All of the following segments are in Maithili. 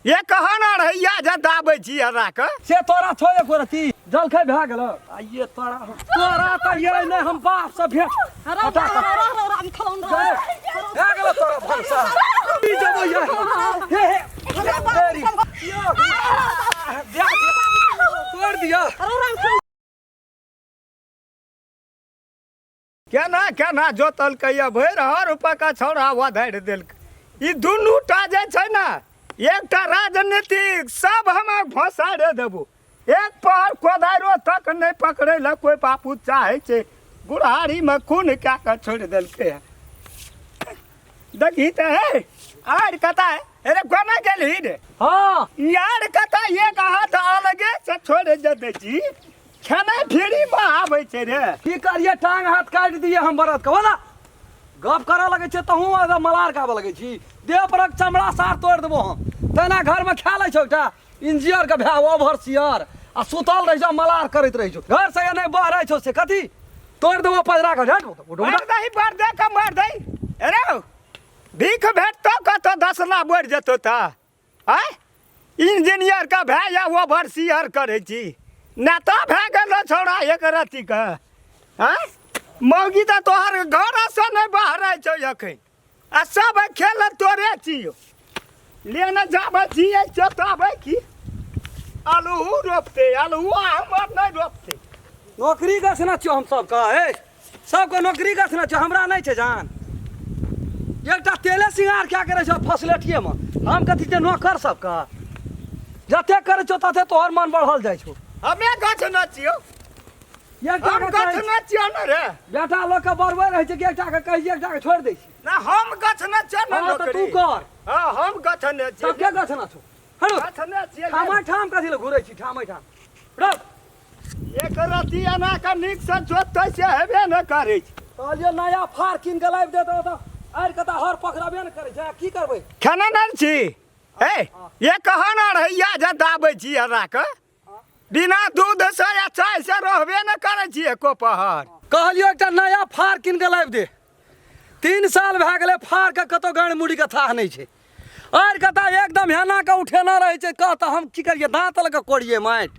ये कहन अढ़ैया जे दाबै छी हरा के। से तोरा छौ एको रत्ती जलखै भए गेल आइए तोरा तोरा तऽ ये नहि हम बाप से भेट हटा राम खलौन भए गेल तोरा भनसा की जेबो ये हे हे तेरी तोड़ दिया। केना केना जोतलकै या भरि हर रुपा छौड़ा वधारि देलकै। ई दुनू टा जे छै ने, एकटा राजनीतिक सब हम फंसारे देबो। एक पहर कोदारियो तक नहि पकड़ै लए कोइ बापू चाहै छै। बुढ़ारीमे खून कए कऽ छोड़ि देलकै हँ। देखी तऽ हे, आर कता है? अरे कोना गेलही रे? हाँ। यार कता एक हाथ अलगे से छोड़ि दे छी, खेनाइ फ्रीमे आबै छै रे। की करिए, टांग हाथ काटि दिए हम बरद के। बोला गप करऽ लगै छै तहूँ एकदम मलार गाबऽ लगै छी। देह परक चमड़ा सार तोड़ि देबो हम। तहिना घरमे खा लै छौ एकटा इंजीनियर के भाय ओवरसियर आ सुतल रहै छौ, मलार करैत रहै छौ, घर से नहि बहरै छौ, से कथी तोड़ि देबो पजरा के। हट, उठ, उठ। मार दही, मार दे के मार दही। अरे भीख भेटतो कतौ दसना बढ़ि जेतौ तऽ आँय। इंजीनियर के भाय या ओवरसियर करै छी, नेता भए गेलो छौड़ा एक रत्तीके। आँय मौगी तऽ तोहर घरसँ नहि बहरै छौ एखन, आ सब खेल तोरे छियौ। लेने जाबै छियै चोताबै की आलू रोपते, आलू हमर नहि रोपते। नौकरी गछने छियौ हम सबके, हे सबके नौकरी गछने छियौ, हमरा नहि छै जान। एकटा तेले सिंगार क्या करै छौ फसलेटिएमे, हम कथी छै नौकर सबके। जते करै छौ तते तोहर मन बढ़ल जाइ छौ। हमे गछने छियौ। एकटा हम के कहै गछने छियौ ने रे। बेटा लोक के बढ़बै रहै छै कि एकटा के कहै छै, एकटा के छोड़ि दै छै। ना हम गछने छियौ ने। हाँ, तऽ तू नौकरी कर। हाँ, हम गछने छियौ। सबके गछना छौ। हटो। गछने छियै। ठामै ठाम कथी लए घुरै छी ठामै ठाम? रौ एक रत्ती एना कऽ नीकसँ जोततै से हेबे ने करै छै। कहलियै नया फार कीन कऽ लाबि दे तऽ आरि कऽ तऽ हर पकड़बे ने करै छै, की करबै? खेने नहि छी हे ये कहन अढ़ैया जे दाबै छी हरा कऽ, बिना दूध से या चाय से रहबे ने करै छी एको पहर। कहलियौ एकटा नया फार कीन कऽ लाबि दे, 3 साल भए गेलै फार के कतौ गाँड़ मुड़ी के थाह नहि छै। आर कता एकदम हेना के उठेना रहै छै। कह तऽ हम की करियै? दाँत लऽ कऽ कोड़ियै माटि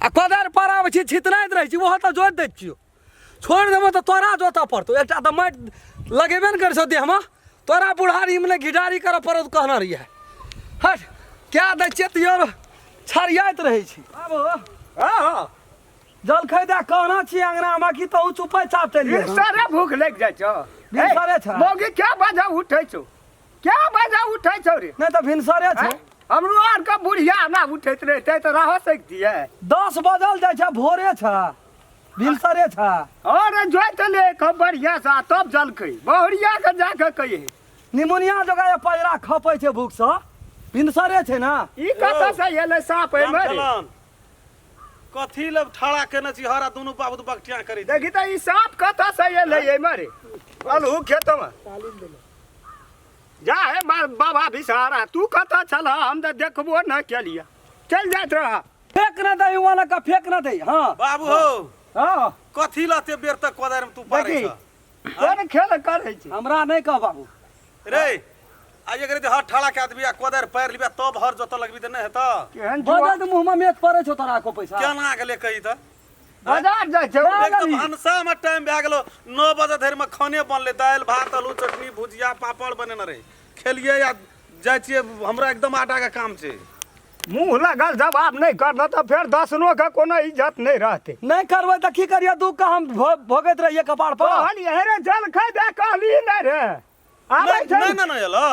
आ कोदारि पर आबै छी, छितनाइत रहै छी, ओहो तऽ जोति दै छियौ। छोड़ि देबौ तऽ तोरा जोतऽ पड़तौ। एकटा तऽ माटि लगेबे ने करै छौ देहमे, तोरा बुढ़ारीमे ने घिढारी करऽ पड़त कहने रहियै। हट कए दै छियै तऽ यौ छरियाइत रहै छी। बाबू। हाँ। जलखै दए कहना छी अंगनामे कि तहु चुपै चाप चलि गेल। भिनसरे भूख लागि जाइ छौ। भिनसरे छै। मौगी क्या बजे उठै छौ, क्या बजे उठै छौ रे? नहि तऽ भिनसरे छै। आँय? हमरो आरके बुढ़िया ना उठैत रहितै तऽ रह सकतियै। 10 बजल जाइ छै, भोरे छै, भिनसरे छै। अरे जोइत ले खूब बढ़िया से तब जलखै बहुरिया के जाके कहिए। निमोनिया जोगा पजरा खपै छै भूखसँ, भिनसरे छै ने। ई कतऽ से एलै साँप एहिमे रे? कथी लए ठाड़ा केने छी हरा दुनू बाबू तऽ बकटिया करै छी। देखी तऽ ई साँप कतऽ से एलै एहिमे रे? अलहू खेतमे जा हे बाबा बिसहारा, तू कतऽ छलह? हम तऽ देखबो न केलियै, चलि जाइत रह। फेक न दही वाला का, फेक न दही। हाँ बाबू हो। हाँ। कथी लए बेर तक कोदारि में तू पारै देखी, छ? कोन खेल करै छी? हमरा नहि कह बाबू रे। आ एकरे जे हर ठाड़ा के आदमी आ कोदारि पारि लिबे तब हर जोतऽ लगबी तऽ नहि हेतऽ। केहन जुआ बजल तऽ मुँहमे मेच पड़ै छौ तोरा को पैसा। केना गेलै कही तऽ? बाजार जाइ छै। एक तऽ भनसा में टाइम भए गेलो, 9 बजे धरि में खाने बनलै, दालि भात आलू चटनी भुजिया पापड़ बनेने रही, खेलियै आ जाइ छियै। हमरा एकदम आटा के काम छै। मुँह लगल जवाब नहि करलह तऽ फेर दसनो के कोनो इज्जत नहि रहतै। नहि करबै तऽ की करियै? दुख के हम भोगैत रहियै कपार पर। कहलियै हे रे जलखै दे, कहली नहि रे। आबै छै। नहि नहि एलो।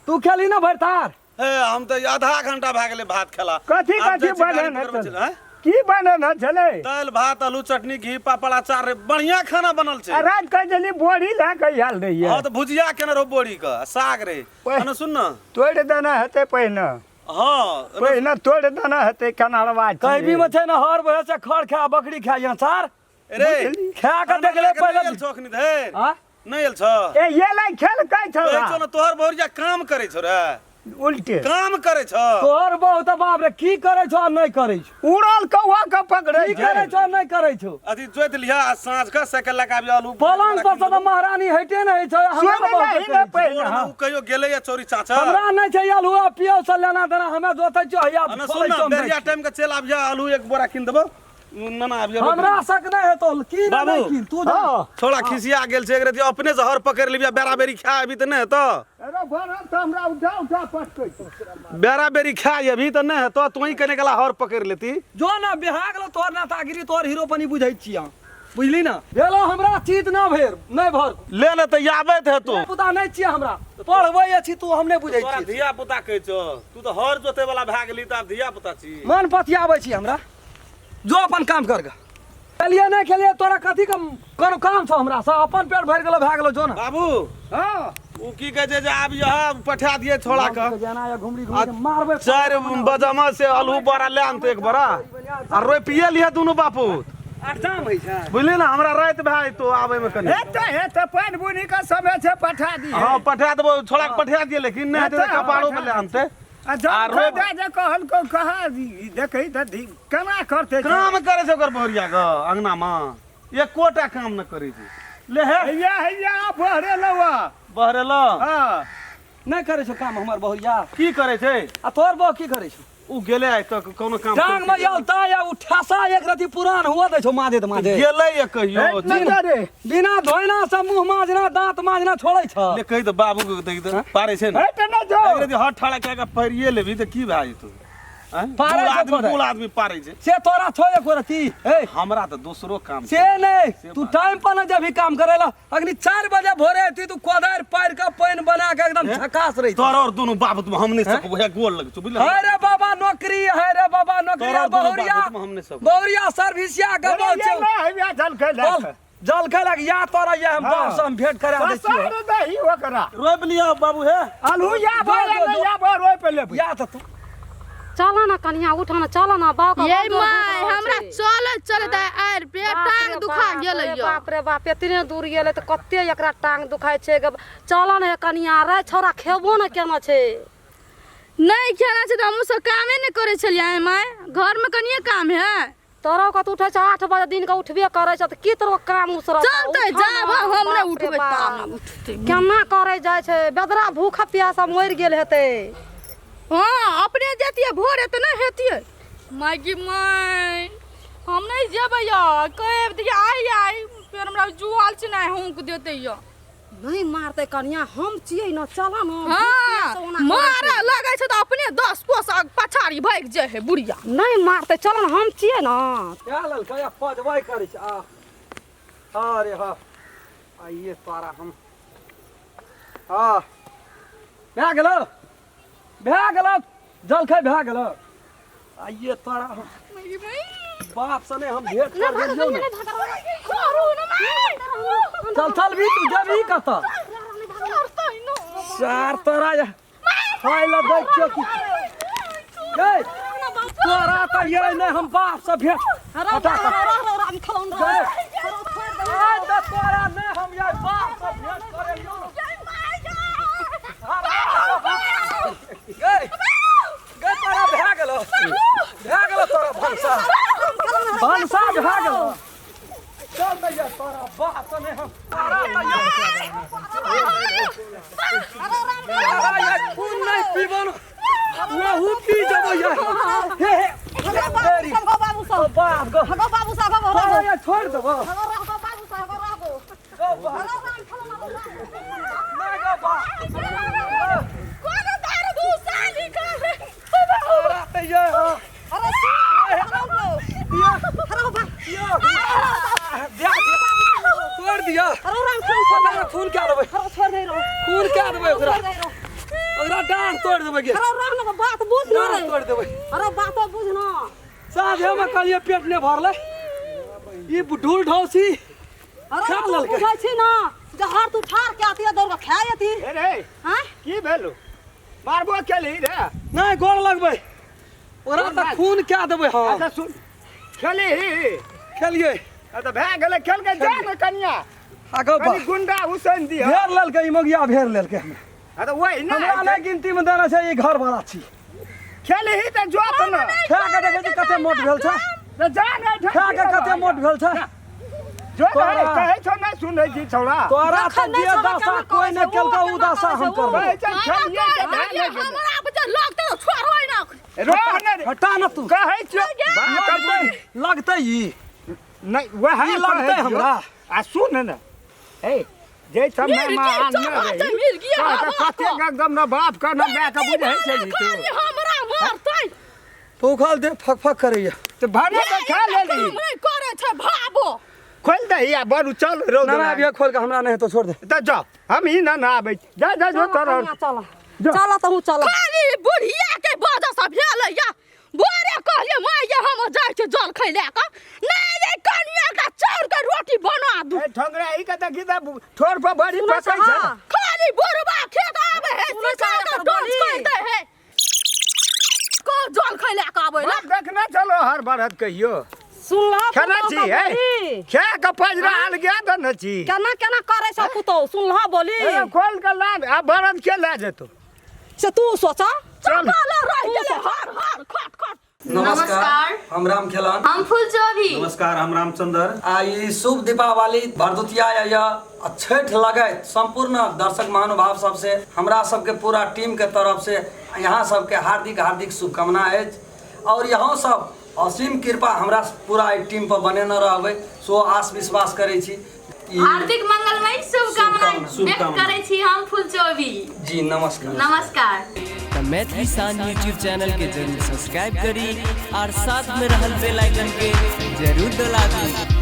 तू खेली ना भरि तार? हे हम तऽ आधा घंटा भए गेलै भात खेला। कथी आब कथी जाइ छी गाड़ी बनेने पकड़बै छलै? चल, आँय? की बनेने छलै? दालि भात आलू चटनी घी पापड़ अचार रे, बढ़िया खाना बनल छै। आ राति कह देली बोरी लए कऽ आयल रहियै। हाँ तऽ भुजिया केने रहो बोरी के आ साग रे। ओए। अने सुन न। तोड़ि देना हेतै पहिने। हाँ, अने पहिने तोड़ि देना हेतै कनहरवा छियै। कहबी में छै ने हर बहे से खर खा बकरी खा यहाँ चार। रे, खा के खाना देखले लए के पहिले। नहि आयल छौ अखनी धरि? हाँ? नहि आयल छौ? ए ये लै खेल कै छौ? कहै छौ ने तोहर बहुरिया काम करै छौ रे। उल्टे काम करै छ। तोहर बहु तऽ बाप रे की करै छौ आ नहि करै छौ। उड़ल कौआ के पकड़ै की छै। करै छौ आ नहि करै छौ। अथी जोति लिह आ साँझ के साइकिल लए के आबि आलू पलंग पर से तऽ महारानी हइटे नहि छै, हमरा सुन बहु नहीं के ने कहै छै। पहिले हाँ। ओ कहियो गेलै या चोरी चाचा? हमरा नहि छै आलू आ पियौ से लेना देना, हमे जोतै छियौ हैया ना खोलै सुन ना, छियौ हम जाइ बेरिया छियौ। टाइम के चलि आबिह, आलू एक बोरा कीन देबौ। ना आबिह। हमरा शक नहि हेतौ की बाबू। नहि की तू जा। हाँ। छोड़ा खिसिया गेल छै, एक रति अपने से हर पकड़ि लिबिया, बेरा बेरी खा अबी तऽ नहि हेतौ। अरे भरल तऽ हमरा उठा उठा पटकै छै। बेरा बेरी खा अबी तऽ नहि हेतौ, तोही कने गेला हर पकड़ि लेती। जो ना बिहा गेलो तोहर नेतागिरी तोहर हीरोपनी बुझै छी हम, बुझली ना? भेलो हमरा चीज ना भेल नहि भर ले ले तऽ आबैत हेतौ। पुता नहि छियै, हमरा पढ़बै अछि तू, हम नहि बुझै तोरा छियै। धिया पुता कहै छौ, तू तऽ हर जोतै वाला भए गेली तऽ आब धिया पुता छी। मन पतियाबै छी हमरा, जो अपन काम कर गे। खेलिए नहि खेलिए तोरा कथी के कोनो काम छौ हमरा से? अपन पेट भरि गेलो भए गेलो, जो ना। बाबू हाँ। ओ की कहै छै जे आब यह पठा दिए छोड़ा के जेना या घुमरी घुमरी के मारबै। 4 बजमा से आलू बोरा ले आनतै एक बोरा आ रोपिए लिहे दुनू बापू। अड़चाम होइ छै बुझली ना, हमरा राति भए जेतौ आबै में कनी। हेतै हेतै, पानि बुनी के समय छै, पठा दिहे। हाँ पठा देबौ, छोड़ा के पठा दिए, लेकिन नहि हेतै तऽ कपाड़ो पर ले आनतै। आ आ जब रोप- खदा जे कहलकौ कहा देखै तऽ केना करतै। काम करै छै ओकर बहुरिया के अंगना मे, एकोटा काम नहि करै छै। ले हे हैया हैया बहरे लौआ बहरेलो। हाँ। नहि करै छौ काम हमर बहुरिया। की करै छै? आ तोहर बहु की करै छौ? ओ गेलै आइ तक कोनो काम टांग में यलता या उ ठेसा एक रति पुरान हुआ दै छौ माजे माजे। गेलै या कहियो हेट नहि रे। बिना धोइना से मुंह माजना दांत माजना छोड़ै छ। ले कहि तऽ बाबू के देख दे पारै छै ने। हेट नहि जो। एक रति हर ठाड़ा कए के परिये लेबही तऽ की भए जेतौ? आँय? पारै बूढ़ छै आदमी खोदै। बूढ़ आदमी पारै छै। से तोरा छौ एको रति? हे हमरा तऽ दोसरो काम से नहि, से तू बात। टाइम पर न जब काम करे ला, अग्नि 4 बजे भोरे अयती तू कोदारि पारि के पानि बना के एकदम झकास रही। तोरा और दुनू बाप तुम हम नहीं सकबो, हे गोल लग छौ बुझल। है रे बाबा नौकरी, है रे बाबा नौकरी। तोरा दुनू बहुरिया बाप तुम हम नहीं सकबो। बहुरिया सर्विसिया के अरे बहुत ये छौ। ना हैया जलखै लए चल कऽ। जल खेलक या तोरा ये हम हाँ। बाप से हम भेंट करा दै छियौ। पसार दही ओकरा। रोपि लिअ बाबू हे। आलू या जो, भर जो, जो। या भर रोपि लेबै। या तऽ तू चल ना कनिया, उठ ना, चल ना बाप। ये my, हमरा चलत चलत आर पेट टांग दुखा गेलै यो। बाप रे बाप, एतने दूर गेलै तऽ कते एकरा टांग दुखाइ छै। चल ने कनिया रे, छौड़ा खेबो ने केना छै? नहीं खेना छै तऽ हमहूँ सब कामे नहि करै छलियै माय, घरमे कनिये काम है। तोरो कऽ तऽ उठै छै 8 बजे दिन के, उठबे करै छै तऽ की तोरो काम उसरत? चलतै जाब, हम नहि उठबै ताब नहि उठतै। केना करै जाइ छै बेदरा, भूख प्यासा मरि गेल हेतै। हाँ अपने जैतियै भोरे तऽ नहि हेतियै। माय गे माय, हम नहि जेबै यौ, कहि दियै आइ आइ फेर हमरा जुआल छै ने हुक देतै यौ। नहीं मारतै कनिया, हम छियै न, चल न। हाँ मारे लगै छै तऽ अपने 10 कोस पछाड़ी भागि जाइ है बुढ़िया। नहीं मारतै, चल न, हम छियै न। क्या ललका या पजबै करै छै। आ अरे हाँ आइए तारा हम। हाँ भए गेलो भए गेलो जलखै भए गेलो। आइए तारा हम बाप सने हम भेंट कर गेलियौ ने। चल चल भी तू जेबही कतऽ सार तोरा खाय लए दै छियौ की? गै तोरा तऽ ये नहि हम बाप से भेंट हटा कऽ। गै, आइ तऽ तोरा नहि हम ये बाप से भेंट करेलियौ ने। गै गै तोरा भए गेलो भए गेलो, तोरा भनसा भनसा भए गेलो। चल दैया तोरा बाप से नहि हम तोरा दैया तोरा ये खून नहीं पीबो न, वहू पी जेबो ये। हे हे तेरी बाप गो तोरा ये छोड़ देबो गो बाप नहीं गो बाप तोरा तऽ ये हाँ दिया दिया दिया तोड़ दिया। ओकरा खून क्या देबै? खून क्या देबै ओकरा? ओकरा डाँड़ तोड़ देबै गे, बात बुझ न डाँड़ रे। तोड़ देबै। अरे बातो बुझ न। साँझेमे कहलियै पेट नहि भरलै, ई ढूल ढौसी अरे खा तू लेलकै। बुझै छी ना जे हर तू ठार के आती दौड़ के खाय अती। हे रे हाँ की भेलो? मारबो केलही रे? नहि गोड़ लगबै ओकरा तऽ खून क्या देबै हम। अच्छा सुन, खेलही? खेलियै। तऽ भए गेलै, खेल के जा ने कनिया। आ गौ कनि गुंडा उसैन दिह। भेर लेलकै ई मगिया, भेर लेलकै हमरा। हाँ तऽ वही ने हमरा नहि गिनती में देने छै ई घर वाला छी। खेलही तऽ जोत ने। खा के देखै छी कते मोट भेल छै। तऽ जा ने एहिठाम। खा के कते मोट भेल छै। जो तोरा- कहै छौ नहि सुनै छी छौड़ा। तोरा तऽ देखै नहि जे छौ, दशा केना कोइ नहि करै छै, ओ केलकै ओ केना दशा करै हम छै, ओ। करबै। कहै छै खेलियै तऽ ध्यान नहि गेलै। हमरा जे लगतै तऽ छोड़बै ना। रोह ने रे। हटा न तू। कहै छियौ बात लगतै लगतै ई। नहि वएह ई लगतै कहै छियौ। हमरा। आ सुन ने ए जे सब मिर्गी मेहमान चढ़ल न छै, रही मिर्गी तऽ हवा कतेक को। एकदम न बाप के न माय के बुझै छै ई तू। खाली हमरा मारतै। भूखल दे फक फक करैया। तऽ भने तऽ खा लेली। काम नहि करै छै भाबो। खोलि दही आ बरू चल रौद ना ना लागल। अभी खोल के हमरा नहीं तो छोड़ दे। तऽ जा हम ही न ना आबै छी। जा जा जो तोरा। चल चल तहूँ चल। खाली बुढ़िया के वजह से भेल या भोरे कहलिए माय ये हम जाइ छी जल खै लए कऽ नहि रे कनिया के चाउर के रोटी बना दू। ए ठोंगरा ई के देखी तऽ ठोर पर बड़ी सुनै पकै छै। छह? खाली बुढ़बा खेत आबै है सुनै छह सिखा के एकर डांस बोली? कर दे है को जल खै लए कऽ आबै ला। बाप देखने चलो हर बरद कहियो। सुनलह खेने पुतहु छी के हे बोली? खा के पजरा अलगा देने छी। केना केना करै छै पुतहु सुनलह बोली? ए, खोल के ला आ बरद के लए जेतौ से तू सोचा। चल। चल रहि गेलै हर हर खट खट। नमस्कार, हम राम खेलन। हम फूल चौभी। नमस्कार, हम रामचंद्र। आ ई शुभ दीपावली भरदुतिया या आ छठि लगैत संपूर्ण दर्शक महानुभाव सबसे हमरा सबके पूरा टीम के तरफ से यहाँ सबके हार्दिक हार्दिक शुभकामना अछि। और यहाँ सब असीम कृपा हमरा पूरा एहि टीम पर बनेने रहबै सो आस विश्वास करै छी। ई हार्दिक मंगलमय शुभकामना व्यक्त करै छी हम फूल चौभी जी। नमस्कार नमस्कार। तऽ मैथिली शान यूट्यूब चैनल के जरूर सब्सक्राइब करी और साथ में रहल बेल आइकन के जरूर दबा दी।